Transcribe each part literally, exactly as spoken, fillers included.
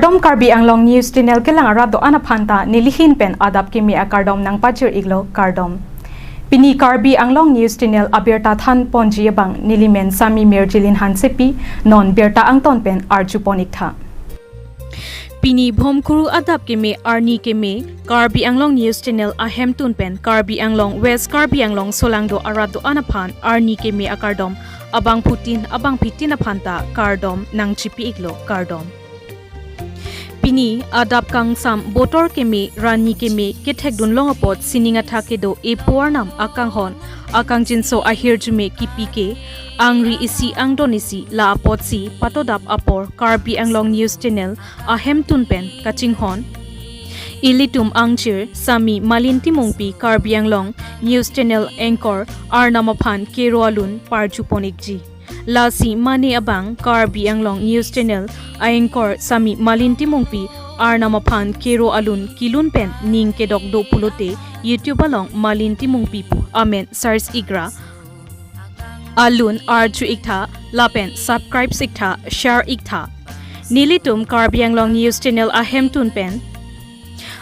Kardom, Karbi Anglong News Channel kelang arat do-an aphan ta nelihin pen adap keme akardom nangpajir iklo, kardom. Pini Karbi Anglong News Channel abirta than ponji abang nelimen Sami Mirjilin Hansepi, non birta angton pen arju pon iktha. Pini Bhomkuru adap keme arni keme Karbi Anglong News Channel ahemtun pen Karbi Anglong, West Karbi Anglong solangdo arat do-an aphan arni keme akardom abangphutin abangphitin aphan ta kardom nangchipi iklo, kardom. Pini adap kangsam botor keme, rani keme kethekdun long apot sining athak kedo epo arnam akanghon akangjinso ahirjume kipi ke angri isi angdon isi la apotsi patodap apor Karbi Anglong News Channel ahemtun pen kachinghon ilitum angchir Sami Malin Timungpi, Karbi Anglong News Channel anchor, arnam aphan kero alun parju pon ikji. Lasi mane abang Karbi Anglong News Channel a-anchor Sami Malin Timungpi arnam aphan kero alun kelun pen ning kedok do pulote YouTube along Malin Timungpi pu amen search ikra, alun arju iktha lapen subscribe iktha, share iktha. Nelitum Karbi Anglong News Channel ahemtun pen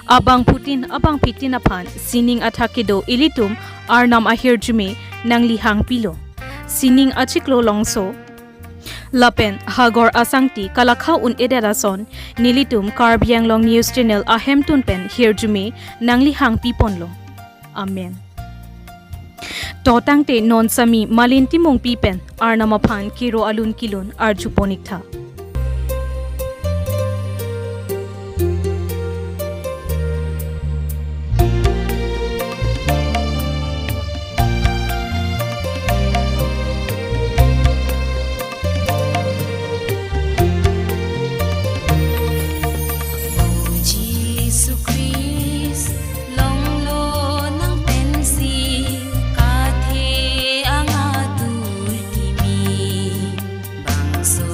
abangphutin abangphitin aphan sining athak kedo ilitum arnam ahirjume nanglihangpilo. Sining achiklo longso lapen hagor asangti kalakha un-edet ason nelitum Karbi Anglong News Channel ahemtun pen hirjume nanglihangpi ponlo. Amen. To tangte non Sami Malin Timungpi pen arnam aphan kero alun kelun arju pon iktha. Jisu Christ, longlo nang pensi, kathe angatur kimi, bangso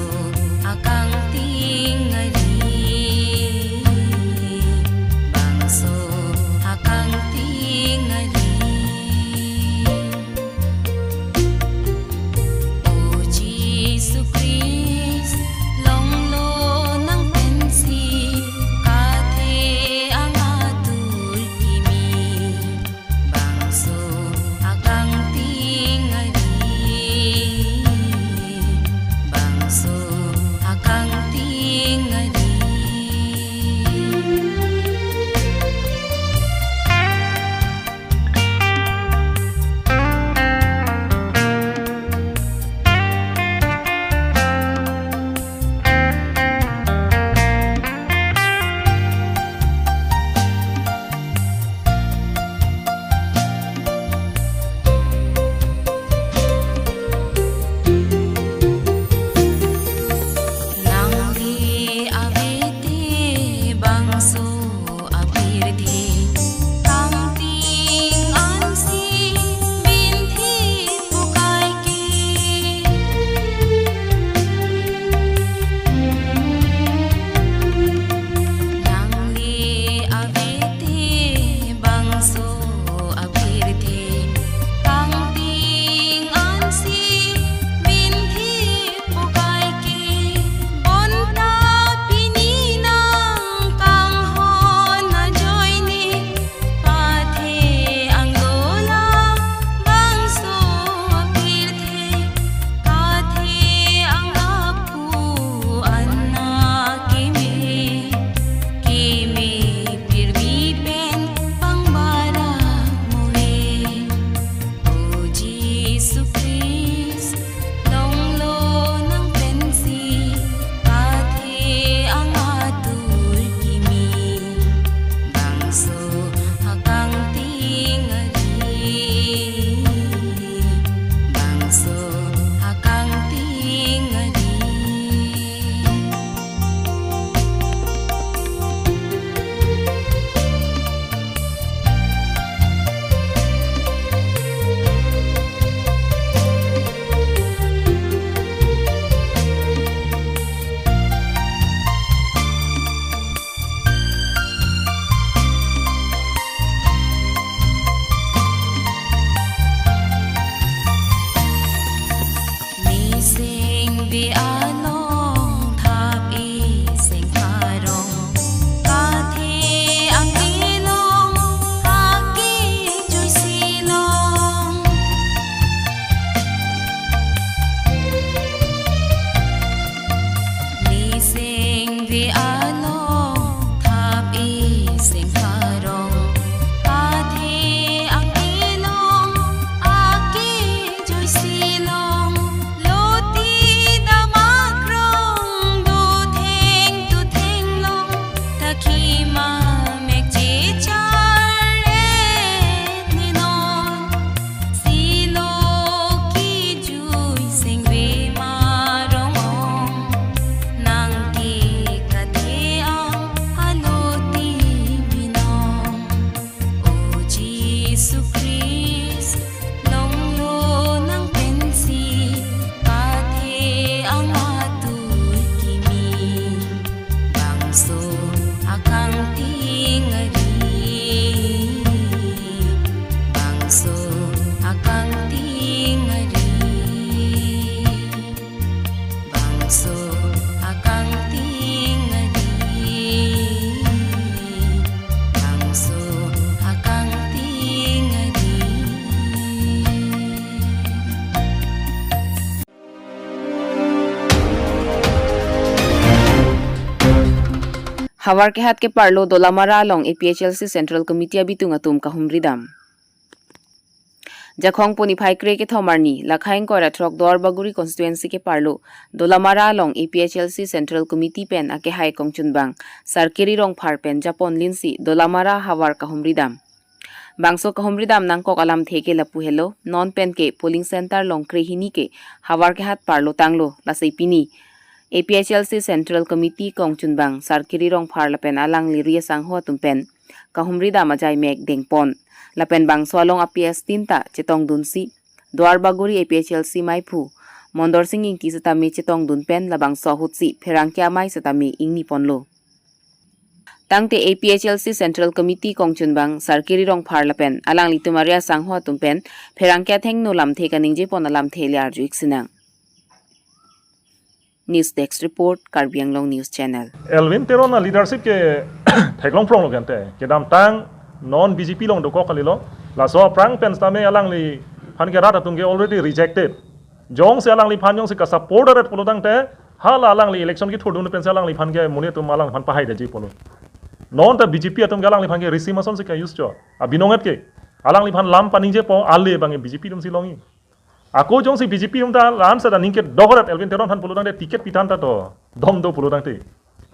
Mamek chechar et ni non, silo kijui sengve marong ong, nang ke kathe ang alo ti binong. O Jisu Christ, longlo nang pensi, kathe ang atui kimi. Bangso akangting ari, bangso akangting ari, bangso akangting ari, bangso akangting ari. Havar kehat keparlo Dolamara along A P H L C Central Committee abitung atum kahumri dam. Jakhong pu niphai kre kethom arni, lakhai ingkoi ra throk Duarbagori constituency keparlo Dolamara along A P H L C Central Committee pen akehai kongchunbang Sarkiri Rongphar pen japon linsi Dolamara havar kahumri dam. Bangso kahumri dam nangkok alamthe ke lapu helo, non pen ke polling center long krehini ke havar kehat parlo tanglo, lasi pini A P H L C Central Committee kongchunbang Sarkiri Rongphar lapen alangli ri asangho atum pen kahumri dam ajai mek dengpon. Lapen bangso along a P S tin ta chetongdunsi Duarbagori A P H L C maiphu Mondorsing Ingti setame chetongdun pen labangso ahutsi pherangke amei setame ingniponlo. Tangte A P H L C Central Committee kongchunbang Sarkiri Rongphar lapen alanglitum ari asangho atum pen pherangke athengno lamthe kaningjepon alamthe le arju-ik sinang. News Desk Report, Karbi Anglong News Channel. Elwin Teron a leadership ke theklong prong lo gente. Kedamtang non B J P along dokok kalilo. Laso aphrang pen setame alangliphan ke rat atum ke already rejected. Jongsi alangliphan jongsi ka support aret pulo tangte, hala alangli election kethurdun pensi alangliphan ke monit atum alangliphan pahai daji pulo. Non ta B J P atum ke alangliphan ke risi masonsi ka-use cho. Abinong et ke. Alangliphan lam paningjepo ale abang B J P atumsi longji. Ako jongsi B J P atum ta la-an sa da ningke dokorat Elwin Teron aphan pulo tangte ticket pithan ta to. Dom do pulo tangte.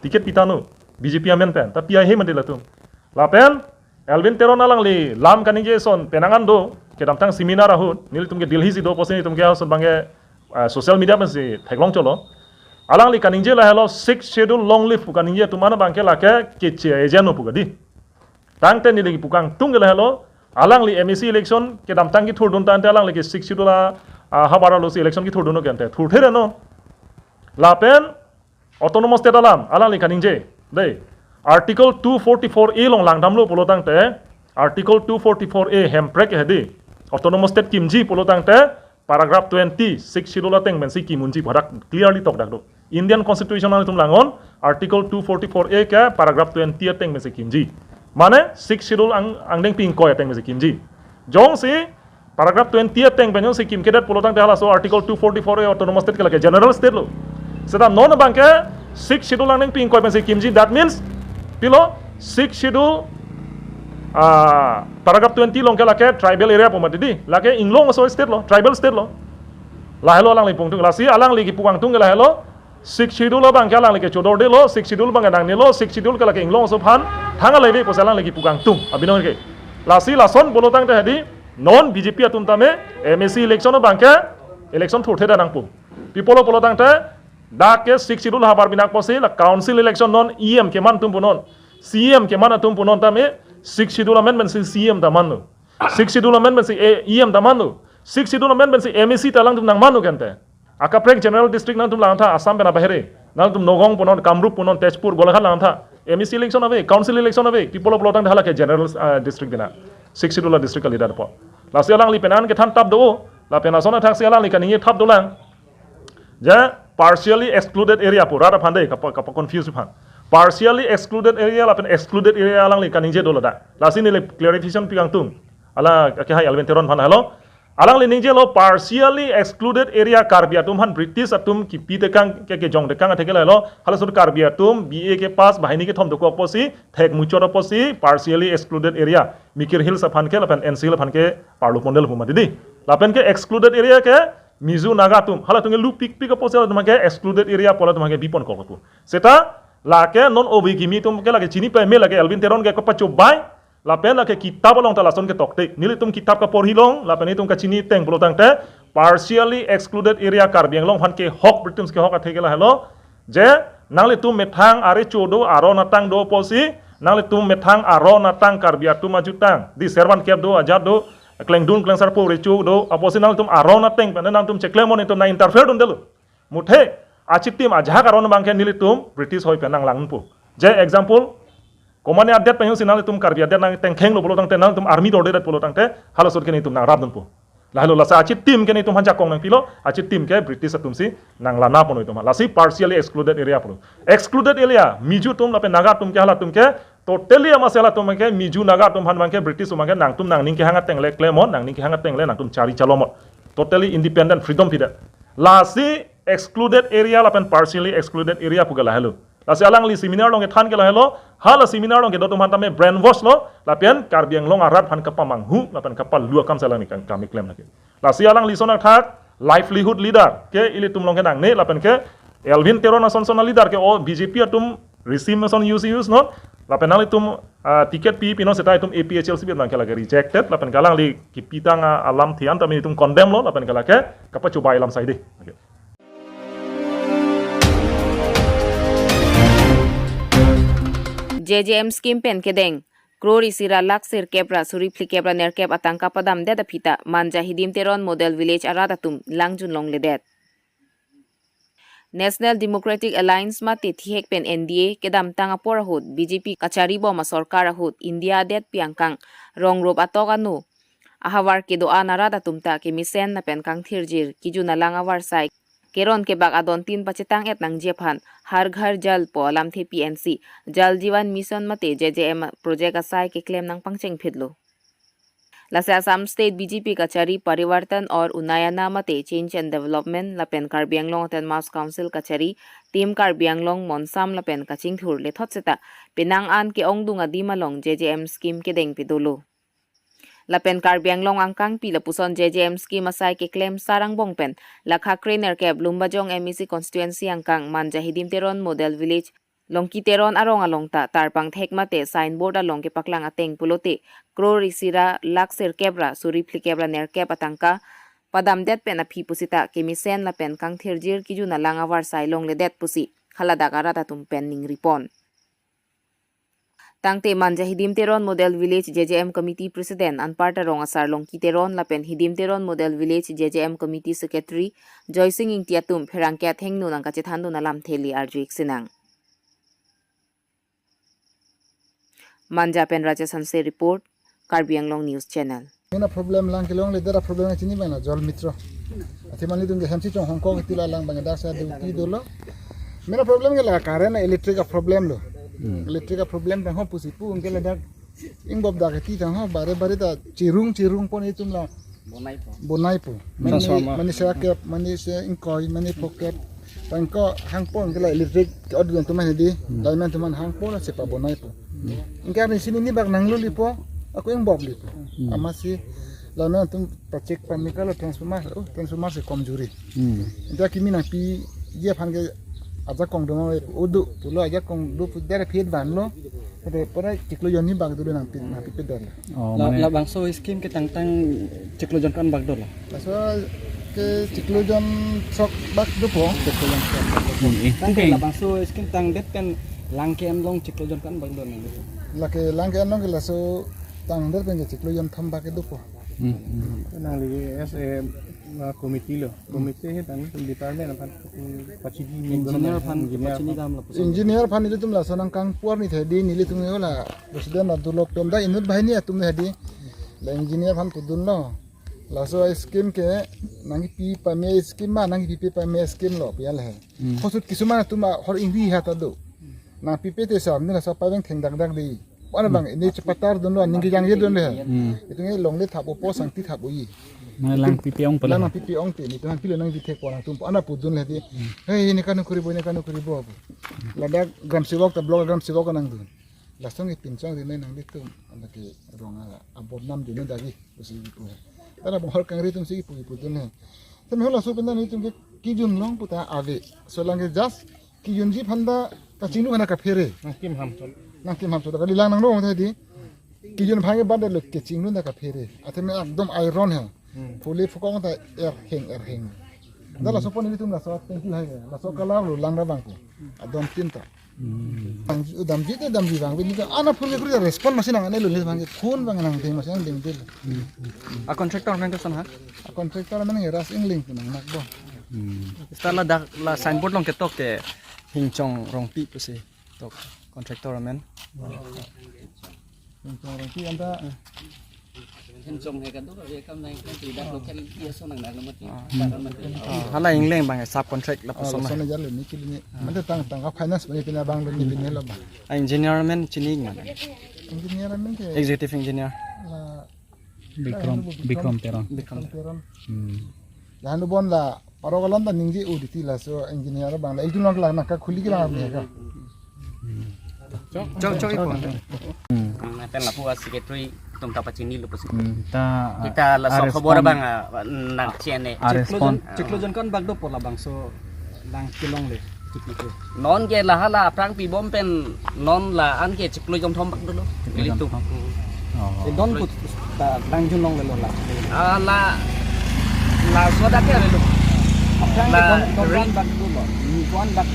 Ticket pithannon B J P amen pen. Ta pi ahe mati latum. Lapen Elwin Teron alangli lam kaningje ason penang an do, kedamtang seminar ahut, nelitum ke Delhi si do apotsi nelitum ke ason abang ke, ah, social media pensi theklong cholo. Alangli kaningje lahelo Sixth Schedule long live pu kaningje atum an abang ke lake keche agent pu kadi. Tangte neli kipu kangtung ke lahelo, alangli M A C election kedamtang kethurdun tangte alangli ke Sixth Schedule a, a, havar alosi election kethurdun ke ante. Thurthe re non. Lapen Autonomous State alam, alangli kaningje. Dei, Article two forty-four A along langdamlo pulo tangte, Article two forty-four A hemprek hedi, Autonomous State kimji pulo tangte, paragraph twenty, Sixth Schedule ateng pensi kim unji pu hadak clearly tokdak do. Indian Constitution nangtum langnon, Article two forty-four A ke paragraph twenty ateng pensi kimji. Mane, Sixth Schedule ang, angdengpi ingkoi ateng pensi kimji. Jongsi, paragraph twenty ateng pen jongsi kimkedet pulo tangte halaso Article two forty-four A Autonomous State ke lake General State lo. Seta non abang ke Sixth Schedule angdengpi ingkoi pensi kimji, that means, pilo, Sixth Schedule, ah, paragraph twenty along ke lake tribal area pu mati di, lake inglong aso state lo, tribal state lo. Lahelo alangli pungtung, lasi alangli kipu kangtung ke lahelo, Sixth Schedule abang ke alangli ke chodor delo, Sixth Schedule abang ke nangnelo, Sixth Schedule ke lake inglong aso aphan thang aleve pusi alangli kipu kangtung, abinong ke. Lasi lason pulo tangte hedi, non B J P atum tame, M A C election abang ke, election thurthe da nangpo. Pi apotlo pulo tangte, dak ke Sixth Schedule havar binak apotsi, la council election non E M keman atum punon, C E M keman atum punon tame, Sixth Schedule amendment si C E M ta manlo. Sixth Schedule amendment si E M ta manlo. Sixth Schedule amendment si M A C ta alangtum nangmanlo kente. Akaprek General District nangtum langtha, Assam pen abahere. Nangtum Nagaon punon, Kamrup punon, Tezpur, Golaghat langtha. M A C election ave, council election ave. Pi apotlo pulo tangte hala ke General, ah, District bina. Sixth Schedule a district kali dapo. Lasi alangli penang kethan thap do. Lapen ason athaksi alangli kaningje thap dolang. Ja partially excluded area pu rat aphan dei, kapa, kapa confuse aphan. Partially excluded area lapen excluded area alangli kaningje do ladak. Lasi neli clarification pi kangtung. Ala akehai Elwin Teron aphan helo. Alangli ningjelo partially excluded area Karbi atum aphan British atum kipi tekang ke kejong tekang atheke lahelo. Halaso Karbi atum B A ke pass banghini kethom dokok apotsi thek muchot apotsi partially excluded area Mikir Hills aphan ke lapen N C Hills aphan ke parlo pondel pu mati di. Lapen ke excluded area ke Mizo Naga atum. Halatum ke lupikpik apotsi halatum ke excluded area pu halatum ke biponkok pu. Seta Lake non obi kimi atum ke lake chini pame, lake Elwin Teron ke kapachobai, lapen lake kitab along ta lason ke tokte. Nelitum kitab kaporhi long, lapen itum kachini ateng pulo tangte, partially excluded area Karbi Anglong aphan kehok, British kehok athe ke lahelo. Je, nanglitum methang arecho do, aron atang do pusi, nanglitum methang aron atang Karbi atum ajutang, di servan kep do, ajat do, klengdun klengsarpo recho do, apotsi nanglitum aron ateng pen nangtum cheklem non, itum nang interfere dundelo. Muthe, achitim ajahak aron abangke nelitum British hoi pen nang langpo. Je example, komane adet pensi nanglitum Karbi adet nang tengkhenglo pulo tangte, nanglitum army dordedet pulo tangte, halaso ke nelitum nang rapdunpo. Lahelo lasi achitim ke nelitum aphan jakong nangpilo, achitim ke British atumsi nang lana pono itum. Lasi partially excluded area pulo. Excluded area, Mizo atum lapen Naga atum ke, halatum ke, totally amatsi halatum ke, Mizo Naga atum aphan abangke, British abangke, nangtum nangning kehang ateng le klem non, nangning kehang ateng le nangtum chari chalo non. Totally independent, freedom pidet. Lasi excluded area lapen partially excluded area pu ke lahelo. Lasi alangli seminar along kethan ke lahelo, hala seminar along kedo atum aphan tame brainwash lo, lapen Karbi Anglong arat aphan kapamanghu, lapen kapalu akam si alangli kam, kam keklem lagi. Lasi alangli ason athak, livelihood leader ke ilitum along ke nangne, lapen ke Elwin Teron ason ason aleader ke o B J P atum regime ason use use non, lapen nanglitum, ah, ticket pi pinon seta itum A P H L C abangke lake rejected, lapen ke alangli kipitang, ah, alamthe an tame itum condemn lo, lapen ke lake kapachobai alam saide. Okay. J J M scheme pen kedeng crore isi ra lakh sirkep ra suri phlikep ra nerkep atangka padamdet aphi ta Manja Hidim Teron Model Village arat atum langjun longledet. National Democratic Alliance mate thihek pen N D A kedamtang apor ahut B J P kachari bom asorkar ahut India adet piangkang rong rup atok ano ahavar kedo-an arat atum ta kemesen lapen kangthirjir kejun alang avarsai keron kebak adontin pachetang-et nangji aphan Har Ghar Jal pu alamthe pi ansi Jal Jeevan Mission mate J J M project asai keklem nangpangchengphitlo. Lasi Assam State B J P kachari Parivartan aur Unnayana mate Change and Development lapen Karbi Anglong Autonomous Council kachari Team Karbi Anglong Monsam lapen kachingthur lethot seta penang an ke-ongdung adim along J J M scheme kedeng pedolo. Lapen Karbi Anglong angkangpi lapuson J J M scheme asai keklem sar angbong pen lakha kre nerkep Lumbajong M A C constituency angkang Manja Hidim Teron Model Village Longki Teron arong along ta tarpang thek mate signboard along kepaklang ateng pulote crore isi ra lakh sirkep ra suri phlikep ra nerkep atangka padamdet pen aphi pusita kemesen lapen kangthirjir kejun alang avarsai longledet pusi haladak arat atum pen ningripon. Tangte Manja Hidim Teron Model Village J J M Committee President anparta rong asar Longki Teron lapen Hidim Teron Model Village J J M Committee Secretary Joysing Ingti atum pherangke athengno nangkachethandun alamthe le arju-ik sinang. Manja pen Raja Sanse report, Karbi Anglong News Channel. Mena problem lang kelongle, dera problem na chini bang na jol mitro. Athi mani tung ke hemsi chong Hong Kong tila lang bang dak sa duty dolo. Mena problem ke la current electric a problem lo. Hmm. Electric a problem tang ho pusi pu ke la dak ingbop dak ti tang ho bare bare ta chirung chirung pon itum la bonai po. Bonai po. Mane, transformer. Mane sera kep, mane se ingkoi, mane pocket. Tangko hangpon ke la electric ke odun tuman di. Hmm. Lineman tuman hangpon la sepa bonai po. Hmm. Ingkar ni sini ni bak nanglu lipo, ako ingbop lipo. Hmm. Amatsi lineman tum pacek panika lo transformer, oh transformer se komjuri. Hmm. Ingkar kimi nangpiji aphan ke ajakong do ma udu, pulo ajakong do pu dera phit ban lo. Kade pura chiklo jon ni bak dulu nangpi, nangpipe dolo. Oh, la, mane labangso scheme ke tangtang chiklo jon ko-an bak dolo? Laso ke chiklo jon sok bak dopo. Chiklo jon sok bak dopo. Hmm, eh, tangte okay. Labangso scheme tangdet pen lang ke-en along chiklo jon ko-an bak dolo nang dopo? Lake lang ke-en along ke laso tangdet pen ke chiklo jon thom bak ke dopo. Hmm, hmm. Nangli as a, uh, committee lo. Committee he tang department aphan pachini, engineer aphan engineer pachini aphan. Dam lapuson. Engineer aphan nelitum laso nangkangpor ni thedi, nelitum la president la dulok tom da inut banghini atum thedi. La engineer aphan pudunlo. Laso scheme ke nangpi pame scheme ma, nangpipe pame scheme lo pi alam he. Hmm. Hosut kisuman atum hor ingri ha ta do. Nangpipe te sam ni laso paveng thengdakdak di. Wana bang, ini chepatar dunlo, ningke jangje dunlo. Hmm. Itum ke longle thap-o po sangti thap-o-i. Mane lang pipe ong pala. Lang pipe ong te, nelitum pilo nangpithek po nangtum. Ana pudun le di. Hmm. Hei, ini kanu kuribo, ini kanu kuribo. Ladak gram sewok ta block gram sewok nangdun. Lason ke pinchong di nangtum. Ana ke rong ala abom nam dun dagi. Pusi pu. Tara bong hor kangri atum si pu pudun he. Tame ho laso pen nelitum ke kejun long puta ave. So lang ke just Kejunji aphan ta kachinglu aphan ta kaphere. Nangkim ham chot. Nangkim ham chot. Kali lang nanglo tadi. Kejun aphan ke bande lo kachinglu ta kaphere. Athema ekdom iron hai. Hmm. Phule phukong ta erheng erheng. Da laso pon ilitum laso thank you hai. Laso kalar lo lang ra bang ko. Adon tin ta. Hmm. Damji, damji te damji bang. Bini ta ana phule kuri respond masi nang ane lo le bang. Khun bang nang ding masi nang ding dil. A contractor amen koson ha? A contractor amen ke Ras Engleng pu nang nak bo. Hmm. Seta ladak la signboard along ketok ke Hingchong Rongpi pusi. Tok contractor amen. Hingchong Rongpi anta. Hingchong hai kadokave kam nai kan tidak local dia so nang nang mati. Ah. Bagan mati. Ah, hala Engleng bang sub contract lapuson. Lason ajar lo ni kili ni. Mate tang tang finance bang pina bang lo ni pina lo bang. Ah, engineer amen chini mana? Engineer amen ke. Executive engineer. La Bikram, Bikram Teron. Bikram Teron. Hmm. Lahan bon la parok alon ta ningje u diti laso engineer bang la ilitum lang lang nangkakhuli ke lang me ka. Chok chok ipo. Hmm. Ang naten lapu a secretary atum ta pachini lo pusi. Hmm. Ta, kita laso khobor bang nang chene. Chiklo jon, chiklo jon kan bak do pu labangso lang kelongle. Non ke lahala aphrang pibom pen non la-an ke chiklo jonthom bak dolo. Chiklo jonthom. Ilitum. Oh. Don put ta lang jun longle lo la. Ah, la, laso dak ke lo. Aphrang ke la don, don ring bak dolo. Ni don bak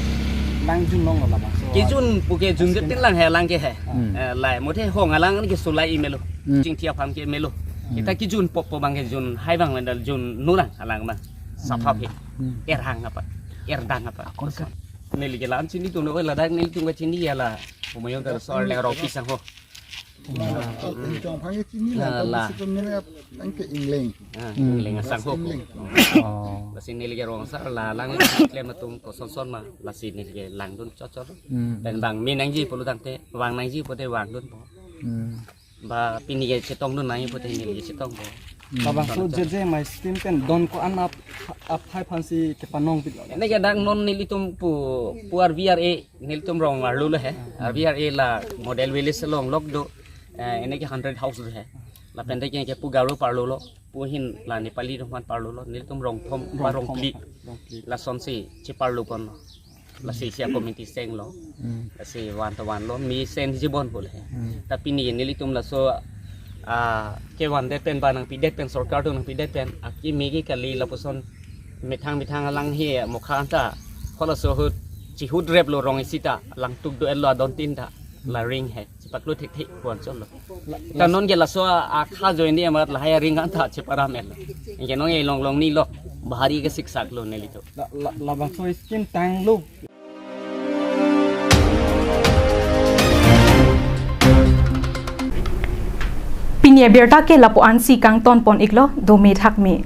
lang jun longlo labangso. Kejun pu ke jun ke tin lang he lang ke he. Hmm. Eh, lai mo the hong alang ke sulai i melo. Hmm. Chingthi apham ke melo. Hmm. Kita kejun pokpo bang kejun hai bang mendal jun nulang alang bang. Sathap he. Hmm. Erhang apa? Erdang apa? Neli ke lan chini tum no ladak neli tum ke chini ya la. Pumayon ta so le rok pisang ho. Chong phang ke chini la. La. Ang ke Engleng. Ah, Engleng asang ho. Engleng. Oh. Lasi neli ke rong sa la lang klem atum koson son ma lasi neli ke lang dun chot chot. Hmm. Dan bang me nangji pulu tangte, vang nangji pute vang dun po. Hmm. Ba pini ke chetong dun nai pute neli ke chetong po. Hmm. Labangso J J M I scheme pen don ko-an ap, ap hai aphansi kepanong pit lo. Ene ke dak non nelitum pu, pu R V R A nelitum rong arlo lo he. R V R A la model village along lok do. Eh, ene ke hundred house do he. Lapen de ke, ke pu Garo parlo lo, pu hin la Nepali atum aphan parlo lo, nelitum rong thom, ba rong phli. Rong phli. Lasonsi cheparlo pon lo. Lasi sia committee seng lo. Hmm. Lasi van to van lo, mi sen jibon pule. Hmm. Tapi ni nelitum laso, ah, kevan det pen ba nangpi det pen sorkar atum nangpi det pen, akimi ke kali lapuson methang methang alang he mokha anta. Halaso ahut chihut rep lo rong isi ta, lang tuk do el lo adon tin ta, la ring he. Chepaklo thekthek puan chot lo. La, ta la non ke laso akha join di amat lahai ring anta cheparam el. Anke non e long long ni lo. Bahari ke siksak lo neli to. La, la, labangso scheme tanglo. Pini abirta ke lapu-ansi kangton pon iklo, dome thakme.